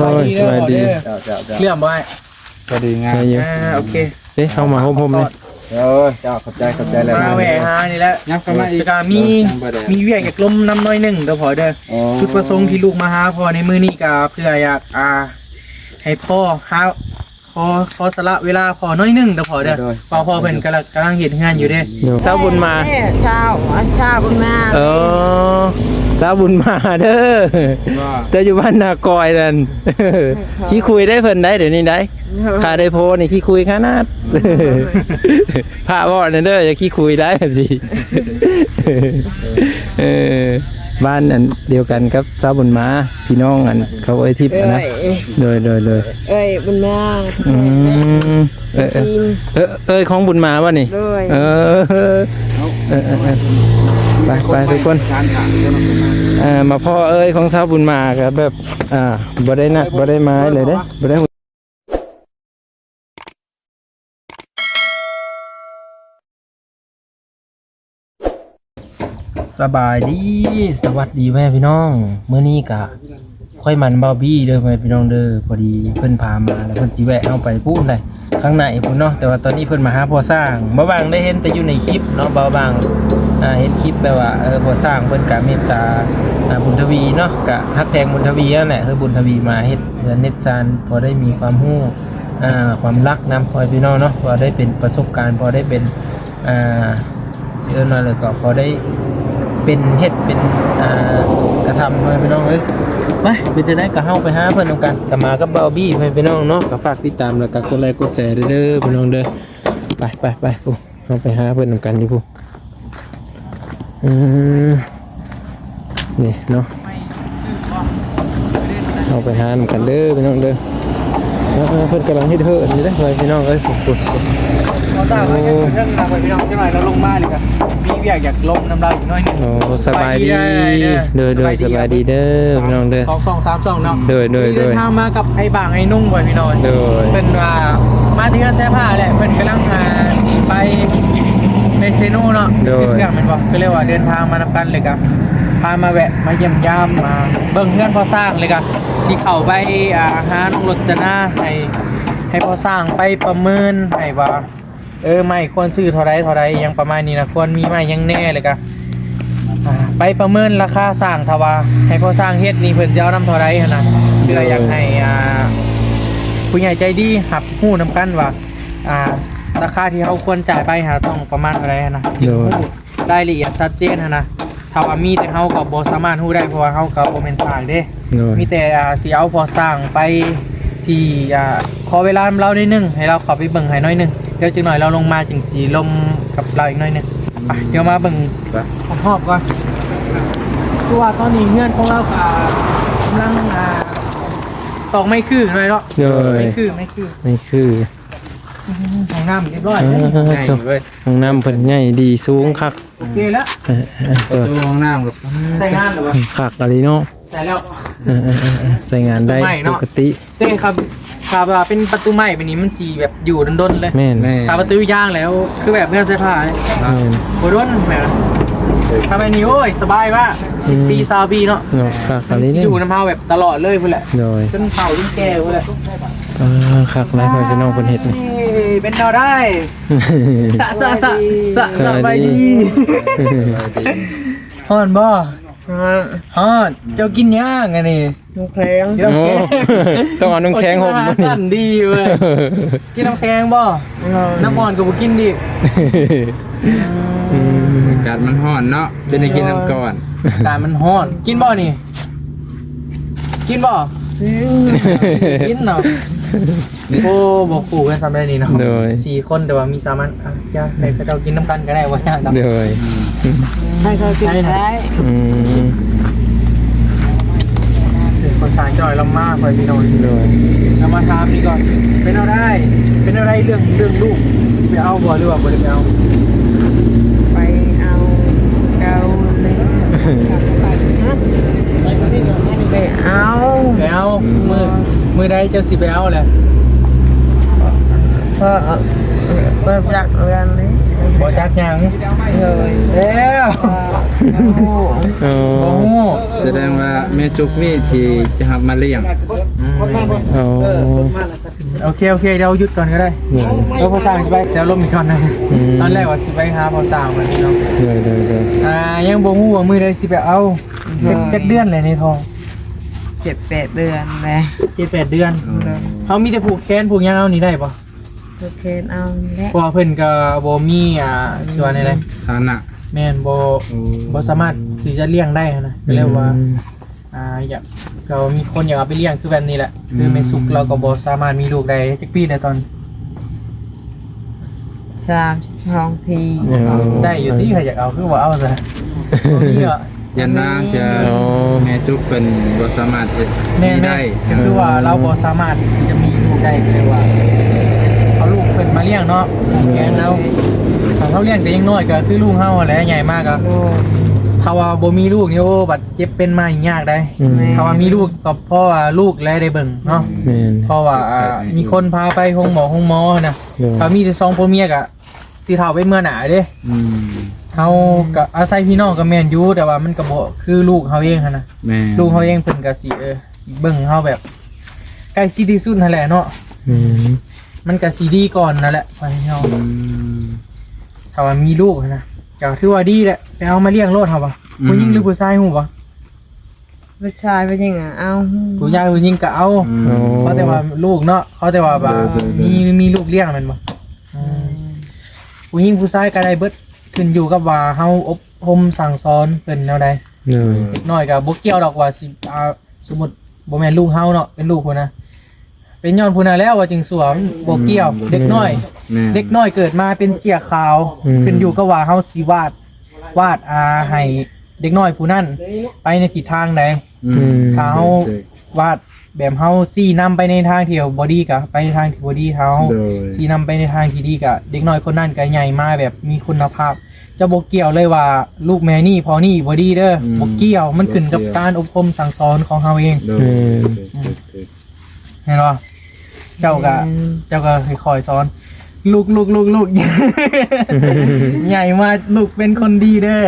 ໂອ້ຍ ສະບາຍດີ ສະບາຍດີ ເຈົ້າ ເຈົ້າ ເຈົ້າ ເລື່ອມບໍ່ອ້າຍ? ພໍດີງາມ ໄດ້ຢູ່ ອ່າ ໂອເຄ ເດ້ ເຂົ້າມາໂຮມໆ ນີ້ ເອີ ເຈົ້າ ຂອບໃຈ ຂອບໃຈຫຼາຍໆ ມາແວ່ຫານີ້ແຫຼະ ຍັບເຂົ້າມາອີກ ແລ້ວກໍມີ ມີວຽກຢາກລົມນຳໜ້ອຍໜຶ່ງເດີພໍ່ເດີ. ອໍ ຈຸດປະສົງທີ່ລູກມາຫາພໍ່ໃນມື້ນີ້ກໍເພື່ອຢາກ ອ່າ ໃຫ້ພໍ່ຫາ ຂໍ ຂໍສະຫຼະເວລາພໍ່ໜ້ອຍໜຶ່ງເດີພໍ່ເດີ ໂດຍ ເພາະພໍ່ເພິ່ນກຳລັງ ກຳລັງເຮັດເຮືອນຢູ່ເດ້. ໂດຍ ສາວບຸນມາ ເອີ ສາວ ສາວບຸນມາ ເອີ ສາວບຸນມາເດີ ວ່າ ເຈົ້າຢູ່ບ້ານນາກອຍນັ້ນ ໂດຍ ຂີ້ຄຸຍໄດ໋ເພິ່ນໄດ໋ ດຽວນີ້ໄດ໋ ໂດຍ ຂ້າໄດ້ພໍ່ນີ້ຂີ້ຄຸຍຂະໜາດ ໂດຍ ພະເວົ້າແດ່ເດີ ຢ່າຂີ້ຄຸຍໄດ໋ ວ່າຊີ້ ເອີ ບ້ານອັນດຽວກັນກັບສາວບຸນມາ ພີ່ນ້ອງອັນເຂົາເອີຍທິບຫັ້ນນະ ເອື້ອຍ ໂດຍ ໂດຍ ໂດຍ ເອື້ອຍບຸນມາ ອືມ ເອີ ເອີ ເອີ ເອີ ເອີຍຂອງບຸນມາບໍ່ນີ້? ໂດຍ ເອີ ເອີ ເອີ ເອີ ໄປ ໄປທຸກຄົນ ເອີ ມາພໍ້ເອີຍຂອງສາວບຸນມາກໍແບບ ອ່າ ບໍ່ໄດ້ນັດ ບໍ່ໄດ້ໝາຍເລີຍເດ້ ບໍ່ໄດ້ ສະບາຍດີ ສະຫວັດດີພໍ່ແມ່ພີ່ນ້ອງ ມື້ນີ້ກະຂ້ອຍມັນບ່າວບີເດີພໍ່ແມ່ພີ່ນ້ອງເດີ ພໍດີເພິ່ນພາມາ ແລ້ວເພິ່ນຊິແວະເຮົາໄປພຸ້ນໃດ ຂ້າງໃນພຸ້ນເນາະ ແຕ່ວ່າຕອນນີ້ເພິ່ນມາຫາພໍ່ຊ້າງ ບ່າວບາງໄດ້ເຫັນແຕ່ຢູ່ໃນຄລິບເນາະ ບ່າວບາງ ອ່າ ເຫັນຄລິບແບບວ່າ ເອີ ພໍ່ຊ້າງເພິ່ນກະເມດຕາ ອ່າ ບຸນທະວີເນາະ ກະຮັກແພງບຸນທະວີນັ້ນແຫຼະ ຄືບຸນທະວີມາເຮັດເຮືອນເຮັດຊານ ພໍໄດ້ມີຄວາມຮູ້ ອ່າ ຄວາມລັກນຳພໍ່ແມ່ພີ່ນ້ອງເນາະ ພໍໄດ້ເປັນປະສົບການ ພໍໄດ້ເປັນ ອ່າ ຊິເອີ້ນວ່າແລ້ວກໍພໍໄດ້ເປັນເຮັດເປັນ ອ່າ ກະທຳ ພໍ່ແມ່ພີ່ນ້ອງເອີຍ ໄປ ເປັນຈັ່ງໃດກໍເຮົາໄປຫາເພິ່ນນຳກັນ ກໍມາກັບບ່າວບີ ພໍ່ແມ່ພີ່ນ້ອງເນາະ ກໍຝາກຕິດຕາມ ແລ້ວກໍກົດໄລກົດແຊເດີ ພີ່ນ້ອງເດີ ໄປ ໄປ ໄປ ໂອ້ ເຮົາໄປຫາເພິ່ນນຳກັນຢູ່ພຸ້ນ ອືມ ນີ້ເນາະ ເຮົາໄປຫານຳກັນເດີພີ່ນ້ອງເດີ ເອີ ເພິ່ນກຳລັງເຮັດເຫີນຢູ່ເດ້ພີ່ນ້ອງເອີຍ ໂອ້ ເຮົາຕ້າງເຮົາຢູ່ເທິງນະພີ່ນ້ອງ ຈັກໜ້ອຍລາວລົງມານີ້ກໍມີວຽກຢາກລົມນຳລາວອີກໜ້ອຍໜຶ່ງ ໂອ້ ສະບາຍດີ ສະບາຍດີເດີ ໂດຍ ໂດຍ ສະບາຍດີເດີພີ່ນ້ອງເດີ ສອງຊ່ອງສາມຊ່ອງເນາະ ໂດຍ ໂດຍ ເດີນທາງມາກັບ ໄອ້ບາງ ໄອ້ນຸ່ງ ພໍ່ແມ່ພີ່ນ້ອງເດີ ໂດຍ ເພິ່ນວ່າມາທີ່ເຮືອນແຊຜ້າແຫຼະ ເພິ່ນກຳລັງ ອ່າ ໄປ ໄປເຊໂນເນາະ ໂດຍ ຊື້ເຄື່ອງແມ່ນບໍ່ ກໍເລີຍວ່າເດີນທາງມານຳກັນ ແລ້ວກໍພາມາແວະມາຢ້ຽມຢາມ ມາເບິ່ງເຮືອນພໍ່ຊ້າງ ແລ້ວກໍຊິເຂົ້າໄປ ອ່າ ຫານ້ອງລົດຈະນາ ໃຫ້ ໃຫ້ພໍ່ຊ້າງໄປປະເມີນໃຫ້ວ່າ ເອີ ໄມ້ຄວນຊື້ເທົ່າໃດ ເທົ່າໃດ ຫຍັງປະມານນີ້ນະ ຄວນມີໄມ້ຫຍັງແດ່ ແລ້ວກະ ອ່າ ໄປປະເມີນລາຄາສ້າງ ຖ້າວ່າໃຫ້ພໍ່ສ້າງເຮັດນີ້ ເພິ່ນຈະເອົານຳເທົ່າໃດຫັ້ນນະ ເພື່ອຢາກໃຫ້ ອ່າ ຜູ້ໃຫຍ່ໃຈດີຮັບຮູ້ນຳກັນວ່າ ອ່າ ລາຄາທີ່ເຮົາຄວນຈ່າຍໄປຫາຕ້ອງປະມານເທົ່າໃດຫັ້ນນະ ຈຶ່ງຮູ້ລາຍລະອຽດຊັດເຈນຫັ້ນນະ. ຖ້າວ່າມີແຕ່ເຮົາກໍບໍ່ສາມາດຮູ້ໄດ້ ເພາະວ່າເຮົາກໍບໍ່ແມ່ນຊ່າງເດ້. ໂດຍ ມີແຕ່ ອ່າ ຊິເອົາພໍ່ສ້າງໄປທີ່ ອ່າ ຂໍເວລານຳລາວໜ້ອຍໜຶ່ງ ໃຫ້ລາວເຂົ້າໄປເບິ່ງໃຫ້ໜ້ອຍໜຶ່ງ ດຽວຈັກໜ້ອຍລາວລົງມາຈຶ່ງຊິລົມກັບລາວອີກໜ້ອຍໜຶ່ງ. ໄປ ດຽວມາເບິ່ງຮອບໆກ່ອນ. ຄືວ່າຕອນນີ້ເຮືອນຂອງລາວກໍກຳລັງ ອ່າ ຕອກໄມ້ຄືໜ້ອຍເນາະ. ໂດຍ ໄມ້ຄື ໄມ້ຄື ໄມ້ຄື. ອືມ ຫ້ອງນ້ຳຮຽບຮ້ອຍເດ້. ອ່າ ໃຫຍ່ເວີຍ ຫ້ອງນ້ຳເພິ່ນໃຫຍ່ດີ ສູງຄັກ. ໂອເຄແລ້ວ ເອີ ເອີ ເອີ ປະຕູຫ້ອງນ້ຳກໍໃຊ້ງານແລ້ວບໍ່? ຄັກອີ່ຫຼີເນາະ. ໃຊ້ແລ້ວ ເອີ ເອີ ເອີ ເອີ ໃຊ້ງານໄດ້ ປະຕູໃໝ່ເນາະ ປົກກະຕິ. ເດ້ຄັບ ຖ້າວ່າເປັນປະຕູໄມ້ແບບນີ້ ມັນຊິແບບຢູ່ດົນໆເລີຍ. ແມ່ນ ແມ່ນ ຖ້າປະຕູຢາງແລ້ວ ຄືແບບເຮືອນໃສ່ຜ້າເລີຍ. ແມ່ນ ບໍ່ດົນແມ່ນ. ຖ້າແບບນີ້ ໂອ້ຍ ສະບາຍວ່າ ອືມ ສິບປີ ຊາວປີເນາະ. ເນາະ ຄັກອີ່ຫຼີ ຊິຢູ່ນຳເຮົາແບບຕະຫຼອດເລີຍພຸ້ນແຫຼະ. ໂດຍ ຈົນເຖົ້າຈົນແກ່ພຸ້ນແຫຼະ. ອ່າ ຄັກຫຼາຍ ພໍ່ແມ່ພີ່ນ້ອງເພິ່ນເຮັດນີ້. ເປັນແນວໃດ? ສະ ສະ ສະ ສະ ສະບາຍດີ. ສະບາຍດີ. ຮ້ອນບໍ່? ຮ້ອນ. ຮ້ອນ. ເຈົ້າກິນຫຍັງອັນນີ້? ນ້ຳແຂງ. ໂອ້ ຕ້ອງເອົານ້ຳແຂງຫົ່ມ. ໂອ້ຍ ກິນອາຫານສັ້ນດີເວີຍ. ກິນນ້ຳແຂງບໍ່? ນ້ຳຮ້ອນກໍບໍ່ກິນດີ. ອືມ ອາກາດມັນຮ້ອນເນາະ ຈະໄດ້ກິນນ້ຳກ້ອນ. ອາກາດມັນຮ້ອນ. ກິນບໍ່ນີ້? ກິນບໍ່? ອືມ ກິນເນາະ. ໂອ້ ບໍ່ຄູ່ກັນຊ້ຳໄດ໋ນີ້ເນາະ. ໂດຍ ສີ່ຄົນ ແຕ່ວ່າມີສາມອັນ. ອ່ະ ຈ້າ ໃຫ້ເຂົາເຈົ້າກິນນຳກັນກໍໄດ້ ບໍ່ຍາກດອກ. ໂດຍ ໃຫ້ເຂົາກິນໄດ້. ອືມ ຄົນສາງຈ້ອຍລຳມາ ຂ້ອຍພີ່ນ້ອງ. ໂດຍ ເຮົາມາຖາມນີ້ກ່ອນ ເປັນແນວໃດ ເປັນແນວໃດເລື່ອງ ເລື່ອງລູກ ຊິໄປເອົາບໍ່ ຫຼືວ່າບໍ່ໄດ້ໄປເອົາ? ໄປເອົາ ເອົາເລີຍ. ໄປເອົາ ໄປເອົາ. ອືມ ມື້ ມື້ໃດເຈົ້າຊິໄປເອົາແຫຼະ? ເອີ ບໍ່ຈັກເລື່ອງນີ້ ບໍ່ຈັກຫຍັງ. ໂດຍ ແລ້ວ ເອີ ບໍ່ຮູ້. ສະແດງວ່າແມ່ສຸກນີ້ທີ່ຈະຮັບມາລ້ຽງ. ອືມ ໂອ້ ໂອເຄ ໂອເຄ ດຽວຢຸດກ່ອນກໍໄດ້. ເອີ ພໍ່ຊ່າງຊິໄປແຕ່ລົມອີກກ່ອນນະ. ອືມ ຕອນແລກວ່າຊິໄປຫາພໍ່ຊ່າງ ບັດນີ້ເນາະ. ໂດຍ ໂດຍ ໂດຍ. ອ່າ ຍັງບໍ່ຮູ້ວ່າມື້ໃດຊິໄປເອົາ. ຈັກ ອືມ ຈັກເດືອນແລ້ວໃນທ້ອງ? ເຈັດແປດເດືອນແລ້ວ. ເຈັດແປດເດືອນ. ໂດຍ. ເຮົາມີແຕ່ຜູກແຂນຜູກຫຍັງເອົານີ້ໄດ້ບໍ່? ຜູກແຂນເອົານີ້ແຫຼະ. ເພາະວ່າເພິ່ນກໍບໍ່ມີ ອ່າ ຊິວ່າແນວໃດ ຖານະ. ແມ່ນ ບໍ່ ໂອ້ ບໍ່ສາມາດທີ່ຈະລ້ຽງໄດ້ຫັ້ນນະ. ກໍເລີຍວ່າ ອືມ ອ່າ ຢາກ ກໍມີຄົນຢາກເອົາໄປລ້ຽງ ຄືແບບນີ້ແຫຼະ. ອືມ ຄືແມ່ສຸກລາວກໍບໍ່ສາມາດມີລູກໄດ້. ຈັກປີແລ້ວຕອນ? ສາມສິບສອງປີ. ໂອ້ ໄດ້ຢູ່ຕິ ໃຜຢາກເອົາ ຄືບໍ່ເອົາຊະ? ບໍ່ມີເນາະ. ຢ້ານນາງຈະ ໂອ້ ແມ່ສຸກເພິ່ນບໍ່ສາມາດເຮັດ ແມ່ນ ມີໄດ້. ກໍຄືວ່າລາວບໍ່ສາມາດທີ່ຈະມີລູກໄດ້ ກໍເລີຍວ່າເອົາລູກເພິ່ນມາລ້ຽງເນາະ. ແມ່ນ ແມ່ນເນາະ. ຖ້າເຮົາລ້ຽງແຕ່ຍັງນ້ອຍກໍຄືລູກເຮົາຫັ້ນແຫຼະ ໃຫຍ່ມາກໍ ໂດຍ ຖ້າວ່າບໍ່ມີລູກນີ້ ໂອ້ ບັດເຈັບເປັນມານີ້ຍາກໄດ໋. ອືມ ແມ່ນ ຖ້າວ່າມີລູກກໍເພາະວ່າລູກແລະໄດ້ເບິ່ງເນາະ. ແມ່ນ ເພາະວ່າ ອ່າ ມີຄົນພາໄປໂຮງໝໍໂຮງໝໍນະ. ໂດຍ ຖ້າມີແຕ່ສອງຜົວເມຍກໍຊິເຖົ້າໄປເມືອໜ້າເດ້. ອືມ ເຮົາກໍອາໄສພີ່ນ້ອງກໍແມ່ນຢູ່ ແຕ່ວ່າມັນກໍບໍ່ຄືລູກເຮົາເອງຫັ້ນນະ. ແມ່ນ ລູກເຮົາເອງເພິ່ນກໍຊິ ເອີ ຊິເບິ່ງເຮົາແບບໃກ້ຊິດທີ່ສຸດຫັ້ນແຫຼະເນາະ. ອືມ ມັນກໍຊິດີກ່ອນນັ້ນແຫຼະ ໃຫ້ເຮົາ. ອືມ ຖ້າວ່າມີລູກຫັ້ນນະ ກໍຖືວ່າດີແຫຼະ ໄປເອົາມາລ້ຽງໂລດ. ເຮົາວ່າ ອືມ ຜູ້ຍິງຫຼືຜູ້ຊາຍຮູ້ບໍ່? ຜູ້ຊາຍຜູ້ຍິງອະເອົາ. ຜູ້ຊາຍຜູ້ຍິງກໍເອົາ. ອືມ ໂອ້ ຂໍແຕ່ວ່າລູກເນາະ ຂໍແຕ່ວ່າ ໂດຍ ໂດຍ ໂດຍ ມີ ມີລູກລ້ຽງແມ່ນບໍ່? ອືມ ອືມ ຜູ້ຍິງຜູ້ຊາຍກໍໄດ້ເບິດ ຂຶ້ນຢູ່ກັບວ່າເຮົາອົບຮົມສັ່ງສອນເພິ່ນແນວໃດ. ໂດຍ ເດັກນ້ອຍກໍບໍ່ກ່ຽວດອກວ່າຊິ ອ່າ ສົມມຸດບໍ່ແມ່ນລູກເຮົາເນາະ ເປັນລູກພຸ້ນນະ ເປັນຍ້ອນຜູ້ນັ້ນແລ້ວວ່າຈຶ່ງຊົ່ວ ບໍ່ກ່ຽວ. ອືມ ເດັກນ້ອຍ ແມ່ນ ເດັກນ້ອຍເກີດມາເປັນເຈ້ຍຂາວ. ອືມ ຂຶ້ນຢູ່ກັບວ່າເຮົາຊິວາດ ວາດ ອ່າ ໃຫ້ເດັກນ້ອຍຜູ້ນັ້ນໄປໃນທິດທາງໃດ. ອືມ ອືມ ຖ້າເຮົາ ໂດຍ ວາດແບບເຮົາຊີ້ນຳໄປໃນທາງທີ່ບໍ່ດີກໍໄປໃນທາງທີ່ບໍ່ດີ ເຮົາ ໂດຍ ຊີ້ນຳໄປໃນທາງທີ່ດີກໍເດັກນ້ອຍຄົນນັ້ນກໍໃຫຍ່ມາແບບມີຄຸນນະພາບ. ຈະບໍ່ກ່ຽວເລີຍວ່າລູກແມ່ນີ້ພໍ່ນີ້ບໍ່ດີເດີ. ອືມ ບໍ່ກ່ຽວ ມັນຂຶ້ນກັບ ບໍ່ກ່ຽວ ການອົບຮົມສັ່ງສອນຂອງເຮົາເອງ. ໂດຍ ອືມ ໂດຍ ໂດຍ ໂດຍ. ເຫັນບໍ່? ເຈົ້າກໍ ແມ່ນ ເຈົ້າກໍຄ່ອຍໆສອນ ລູກໆໆໆ ໃຫຍ່ມາລູກເປັນຄົນດີເດີ.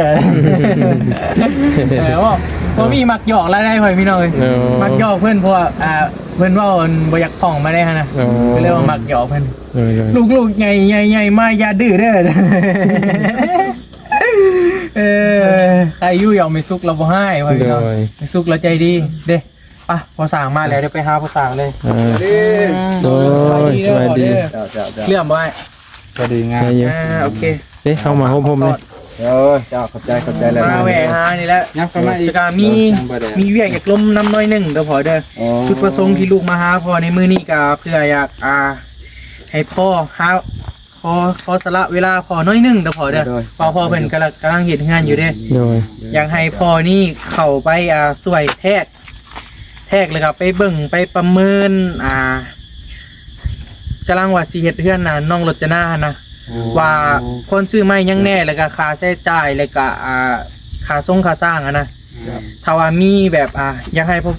ເອີ ເວົ້າ ພໍ່ມີມັກຫຍອກລາວໄດ໋ ພໍ່ແມ່ພີ່ນ້ອງເອີຍ. ໂອ້ ມັກຫຍອກເພິ່ນ ເພາະວ່າ ອ່າ ເພິ່ນເວົ້າອັນບໍ່ຢາກທ່ອງມາໄດ້ຫັ້ນນະ. ໂອ້ ກໍເລີຍວ່າມັກຫຍອກເພິ່ນ. ໂດຍ ໂດຍ. ລູກໆໃຫຍ່ ໃຫຍ່ ໃຫຍ່ມາຢ່າດື້ເດີ. ເອີ ໃຄຢູ່ຫຍອກແມ່ສຸກລາວບໍ່ຮ້າຍ ພໍ່ແມ່ພີ່ນ້ອງ. ໂດຍ. ແມ່ສຸກລາວໃຈດີເດ້. ອ່ະ ພໍ່ຊ່າງມາແລ້ວ ດຽວໄປຫາພໍ່ຊ່າງເລີຍ. ເອີ ໂດຍ ສະບາຍດີເດີ ເຈົ້າ ເຈົ້າ ເຈົ້າ ເລື່ອມບໍ່ອ້າຍ? ພໍດີງາມ ອ່າ ໂອເຄ ເດ້ ເຂົ້າມາໂຮມໆເດ້. ເອີ ເຈົ້າ ຂອບໃຈ ຂອບໃຈຫຼາຍໆ ມາແວ່ຫານີ້ແຫຼະ ຍັບເຂົ້າມາອີກ ແລ້ວກໍມີ ມີວຽກຢາກລົມນຳໜ້ອຍໜຶ່ງເດີພໍ່ເດີ. ອໍ ຈຸດປະສົງທີ່ລູກມາຫາພໍ່ໃນມື້ນີ້ກໍເພື່ອຢາກ ອ່າ ໃຫ້ພໍ່ຫາ ຂໍ ຂໍສະຫຼະເວລາພໍ່ໜ້ອຍໜຶ່ງເດີພໍ່ເດີ. ໂດຍ ເພາະພໍ່ເພິ່ນກຳລັງ ກຳລັງເຮັດເຮືອນຢູ່ເດ້. ໂດຍ ຢາກໃຫ້ພໍ່ນີ້ເຂົ້າໄປ ອ່າ ຊ່ວຍແທກ ແທກ ແລ້ວກໍໄປເບິ່ງໄປປະເມີນ ອ່າ ກຳລັງວ່າຊິເຮັດເຮືອນ ອ່າ ນ້ອງລົດຈະນາຫັ້ນນະ. ໂອ້ ວ່າຄວນຊື້ໄມ້ຫຍັງແດ່ ແລ້ວກໍຄ່າໃຊ້ຈ່າຍ ແລ້ວກໍ ອ່າ ຄ່າຊົງຄ່າສ້າງຫັ້ນນະ. ຄັບ ຖ້າວ່າມີແບບ ອ່າ ຢາກໃຫ້ຜູ້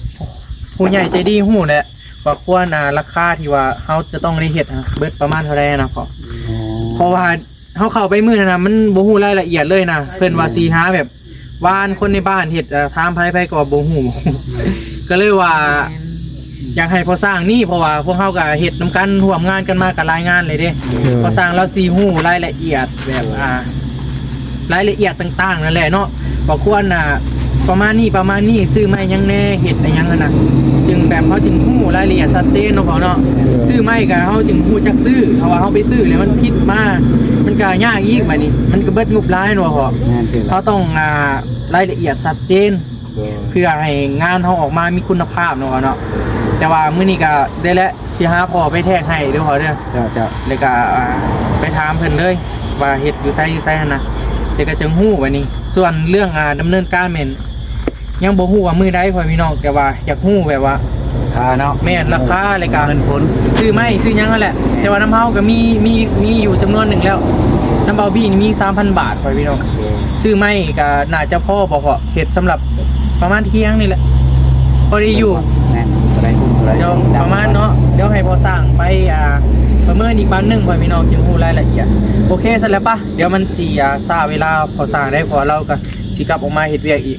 ຜູ້ໃຫຍ່ໃຈດີຮູ້ແຫຼະ ວ່າຄວນ ອ່າ ລາຄາທີ່ວ່າເຮົາຈະຕ້ອງໄດ້ເຮັດຫັ້ນ ເບິດປະມານເທົ່າໃດນະພໍ່. ອໍ ເພາະວ່າເຮົາເຂົ້າໄປມື້ນັ້ນນະ ມັນບໍ່ຮູ້ລາຍລະອຽດເລີຍນະ. ເພິ່ນວ່າ ແມ່ນ ຊິຫາແບບວານຄົນໃນບ້ານເຮັດ ເອີ ຖາມໃຜ ໃຜກໍວ່າບໍ່ຮູ້. ແມ່ນ ກໍເລີຍວ່າ ແມ່ນ ຢາກໃຫ້ພໍ່ຊ່າງນີ້ ເພາະວ່າພວກເຮົາກໍເຮັດນຳກັນ ຮ່ວມງານກັນມາກໍຫຼາຍງານເລີຍເດ້. ແມ່ນ ພໍ່ຊ່າງລາວຊິຮູ້ລາຍລະອຽດແບບ ອ່າ ລາຍລະອຽດຕ່າງໆນັ້ນແຫຼະເນາະ ວ່າຄວນ ອ່າ ປະມານນີ້ ປະມານນີ້ ຊື້ໄມ້ຫຍັງແດ່ ເຮັດອີຫຍັງຫັ້ນນະ ຈຶ່ງແບບເຮົາຈຶ່ງຮູ້ລາຍລະອຽດຊັດເຈນເນາະພໍ່ເນາະ. ແມ່ນ ຊື້ໄມ້ກໍເຮົາຈຶ່ງຮູ້ຈັກຊື້ ເພາະວ່າເຮົາໄປຊື້ແລ້ວມັນຜິດມາ ມັນກໍຍາກອີກ ບາດນີ້ມັນກໍເບິດງົບຫຼາຍເນາະພໍ່. ແມ່ນ ເຮົາຕ້ອງ ອ່າ ລາຍລະອຽດຊັດເຈນ ໂດຍ ເພື່ອໃຫ້ງານເຮົາອອກມາມີຄຸນນະພາບເນາະພໍ່ເນາະ. ແຕ່ວ່າມື້ນີ້ກໍໄດ້ແຫຼະ ຊິຫາພໍ່ໄປແທກໃຫ້ເດີພໍ່ເດີ. ເຈົ້າ ເຈົ້າ ແລ້ວກໍ ອ່າ ໄປຖາມເພິ່ນເລີຍວ່າເຮັດຢູ່ໃສ ຢູ່ໃສຫັ້ນນະ ແລ້ວກໍຈຶ່ງຮູ້ບາດນີ້. ສ່ວນເລື່ອງ ອ່າ ດຳເນີນການແມ່ນຍັງບໍ່ຮູ້ວ່າມື້ໃດພໍ່ແມ່ພີ່ນ້ອງ ແຕ່ວ່າຢາກຮູ້ແບບວ່າ ລາຄາເນາະ. ແມ່ນ ລາຄາ ແລ້ວກໍເງິນຜົນ ຊື້ໄມ້ຊື້ຫຍັງຫັ້ນແຫຼະ. ແຕ່ວ່ານຳເຮົາກໍມີ ມີ ມີຢູ່ຈຳນວນໜຶ່ງແລ້ວ ນຳບ່າວບີນີ້ມີສາມພັນບາດພໍ່ແມ່ພີ່ນ້ອງ. ໂດຍ ຊື້ໄມ້ກໍໜ້າຈະພໍບໍ່ພໍ ເຮັດສຳລັບປະມານທ່ຽງນີ້ແຫຼະ ພໍໄດ້ຢູ່. ແມ່ນ ບໍ່ໄດ້ຄຸ້ມເທົ່າໃດ ດຽວປະມານເນາະ ດຽວໃຫ້ພໍ່ຊ່າງໄປ ອ່າ ປະເມີນອີກບາດໜຶ່ງ ພໍ່ແມ່ພີ່ນ້ອງຈຶ່ງຮູ້ລາຍລະອຽດ. ໂອເຄ ຊັ້ນແຫຼະປະ ດຽວມັນຊິ ອ່າ ຊ້າເວລາພໍ່ຊ່າງໄດ໋ ເພາະວ່າລາວກໍຊິກັບອອກມາເຮັດວຽກອີກ.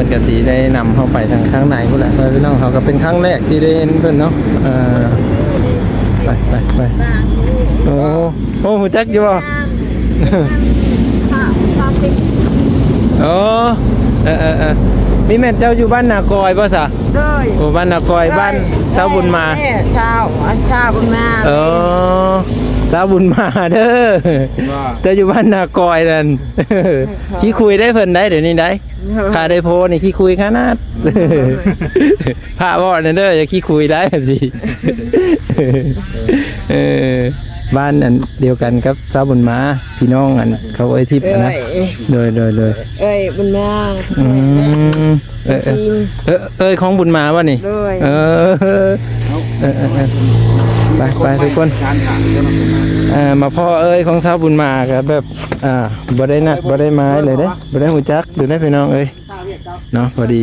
ພິ່ນກໍຊິໄດ້ນຳເຮົາໄປທາງ ທາງໃນພຸ້ນແຫຼະ ພີ່ນ້ອງ. ເຮົາກໍເປັນຄັ້ງແລກທີ່ໄດ້ເຫັນເພິ່ນເນາະ. ເອີ ໄປ ໄປ ໄປ. ໂອ້ ໂອ້ ຮູ້ຈັກຢູ່ບໍ່? ໂອ້ ເອີໆໆ ນີ້ແມ່ນເຈົ້າຢູ່ບ້ານນາກອຍບໍ່ສະ? ໂດຍ. ໂອ້ ບ້ານນາກອຍ ໂດຍ ບ້ານຊາວບຸນມາ. ແມ່ຊາວ ອັນຊາວບຸນມາ. ເອີ ຊາວບຸນມາເດີ. ວ່າ ເຈົ້າຢູ່ບ້ານນາກອຍນັ້ນ ຂີ້ຄຸຍໄດ໋ເພິ່ນໄດ໋ ດຽວນີ້ໄດ໋. ໂດຍ. ຂ້າໄດ້ໂພນີ້ຂີ້ຄຸຍຂະໜາດ. ໂດຍ. ພະເວົ້າແນ່ເດີ ຢ່າຂີ້ຄຸຍໄດ໋ ວ່າຊີ້. ເອີ ບ້ານອັນດຽວກັນກັບຊາວບຸນມາ ພີ່ນ້ອງອັນເຂົາເອີ່ຍທິບຫັ້ນນະ. ໂດຍ ໂດຍ ໂດຍ. ເອີ່ຍບຸນມາ. ອືມ ເອີ ເອີ ເອີ່ຍຂອງບຸນມາບໍ່ນີ້? ໂດຍ. ເອີ ເອີ ເອີ ໄປ ໄປທຸກຄົນ. ເອີ ມາພໍ້ເອີ່ຍຂອງຊາວບຸນມາກໍແບບ ອ່າ ບໍ່ໄດ້ນັດບໍ່ໄດ້ໝາຍເລີຍເດ້ ບໍ່ໄດ້ຮູ້ຈັກເລີຍເດ້ ພີ່ນ້ອງເອີຍເນາະ. ພໍດີ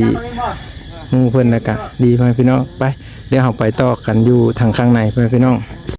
ຮູ້ເພິ່ນແລ້ວກະດີ ພໍ່ແມ່ພີ່ນ້ອງ. ໄປ ດຽວເຮົາໄປຕໍ່ກັນຢູ່ທາງຂ້າງໃນ ພໍ່ແມ່ພີ່ນ້ອງ.